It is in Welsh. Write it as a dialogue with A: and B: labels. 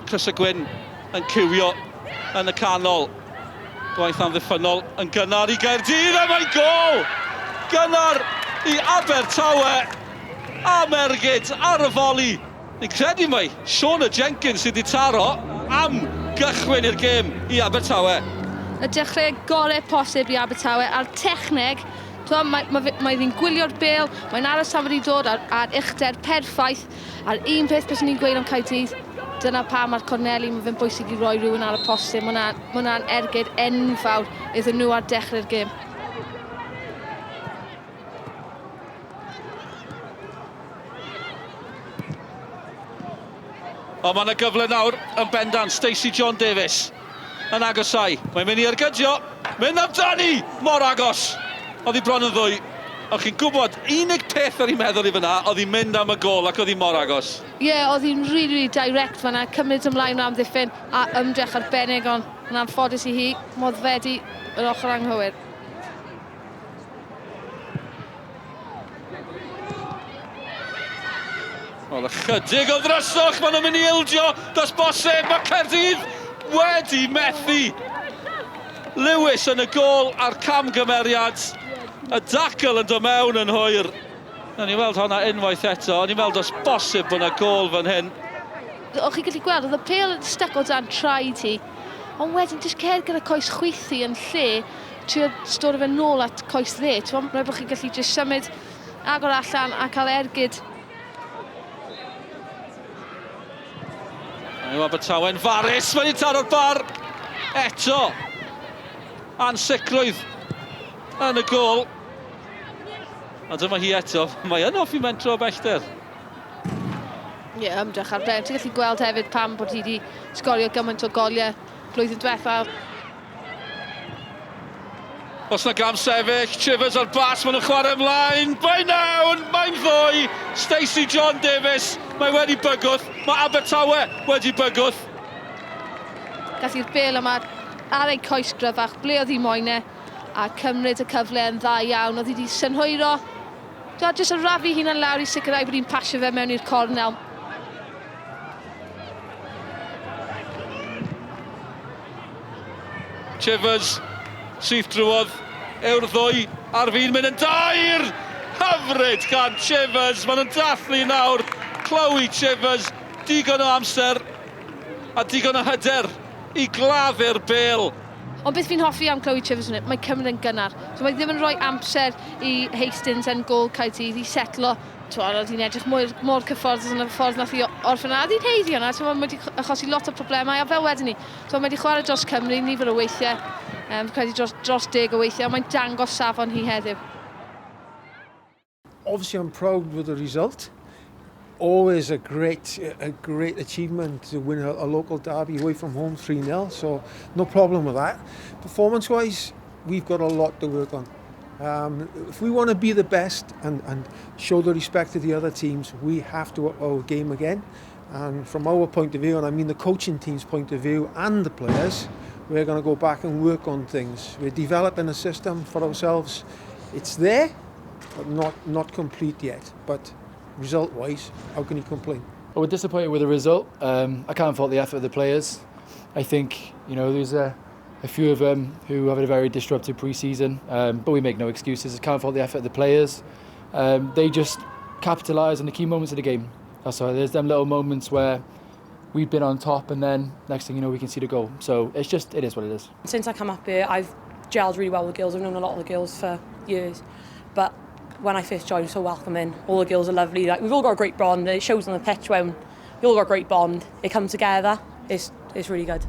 A: Crys y Gwyn yn cywio yn y canol. Gwaith amddiffynnol yn gynnar i Gaerdydd a mae'n gol! Gynnar i Abertawe am ergyd ar y foli. Ni'n credu mai Shauna Jenkins sydd wedi taro am gychwyn i'r gêm i Abertawe.
B: Y dechrau gorau posib i Abertawe a'r techneg, t'mo' mae ma' fe mae hi'n gwylio'r bêl, mae'n aros tan fod hi'n dod ar ar uchder perffaith, a'r un peth byswn i'n gweud am Caerdydd, dyna pam mae'r corneli, mae fe'n bwysig i roi rhywun ar y postyn, ma' hwnna ma' hwnna'n ergyd enfawr iddyn nhw ar dechrau'r gêm.
A: Ond mae yna gyfle nawr yn bendant. Stacey John Davies yn agosau. Mae'n mynd i ergydio. Mynd amdani! Mor agos! Oedd hi bron yn ddwy. O'ch chi'n gwybod, unig peth o'n i'n meddwl i fyna, oedd hi'n mynd am y gol ac oedd hi mor agos.
B: Ie, yeah, oedd hi'n really, really direct fanna, cymryd ymlaen o'r amddiffyn a ymdrech arbennig, ond yn anffodus i hi, moddfedu yr ochr anghywir.
A: Wel, ychydig o ddryswch, maen nhw'n mynd i ildio, does bosib, mae Caerdydd wedi methu. Lewis yn y gol a'r camgymeriad, y dacl yn dod mewn yn hwyr. Nawn ni weld honna unwaith eto, o'n i'n meddwl does bosib bod yna gol fan hyn.
B: O'ch chi'n gallu gweld, oedd y pêl yn stuck o dan traed hi, ond wedyn jyst cer gyda coes chwith hi yn lle, trio storio fe nôl at coes dde. Ti'n rhaid bod chi'n gallu jyst symud, agor allan a cael ergyd.
A: Yw Abertawe'n farus, mae'n i taro'r bar eto. Ansicrwydd yn y gol. A dyma hi eto, mae yn hoffi mentro o bellter.
B: Ie, yeah, ymdrech ar ben. Ti'n gallu gweld hefyd pam bod hi wedi sgorio gymaint o goliau blwyddyn diwethaf.
A: Os na gam sefyll, Chivers ar bas, maen nhw'n chwarae ymlaen. Mae'n nawn, mae'n ddwy. Stacey John Davies, mae wedi bygwth. Mae Abertawe wedi bygwth.
B: Gath i'r bel yma ar ei coes gryfach, ble oedd hi moyn e, a cymryd y cyfle yn dda iawn. Oedd hi wedi synhwyro, jyst arafu hunan lawr i sicrhau bod hi'n pasio fe mewn i'r cornel.
A: Chivers, syth drwodd, yw'r ddwy ar fin mynd yn dair! Hyfryd gan Chivers, maen nhw'n dathlu nawr. Chloe Chivers, digon o amser a digon o hyder i gladdu'r bêl.
B: Ond beth fi'n hoffi am Chloe Chivers yn mae cymryd yn gynnar. So mae ddim yn rhoi amser i Hastings yn gôl Caerdydd i setlo. Twod, oedd hi'n edrych mor, mor cyfforddus yn y ffordd nath hi orffen a oedd hi'n haeddu hwnna. So mae wedi achosi lot o problemau a fel wedyn ni, so mae wedi chwarae dros Cymru nifer o weithiau, credu dros, dros 10 o weithiau, ond mae'n dangos safon hi heddiw.
C: Obviously I'm proud with the result. Always a great achievement to win a local derby away from home 3-0, so no problem with that. Performance-wise, we've got a lot to work on. If we want to be the best and show the respect to the other teams, we have to up our game again. And from our point of view, and I mean the coaching team's point of view and the players, we're going to go back and work on things. We're developing a system for ourselves. It's there, but not complete yet. But result-wise, how can you complain?
D: Well, we're disappointed with the result. I can't fault the effort of the players. I think, you know, there's a few of them who have had a very disruptive pre-season, but we make no excuses. I can't fault the effort of the players. They just capitalise on the key moments of the game. That's all. There's them little moments where we've been on top and then next thing you know we can see the goal. So it's just, it is what it is.
E: Since I come up here, I've gelled really well with the girls. I've known a lot of the girls for years. But when I first joined, so welcoming. All the girls are lovely. Like, we've all got a great bond. It shows on the pitch when we all got a great bond. It comes together. It's really good.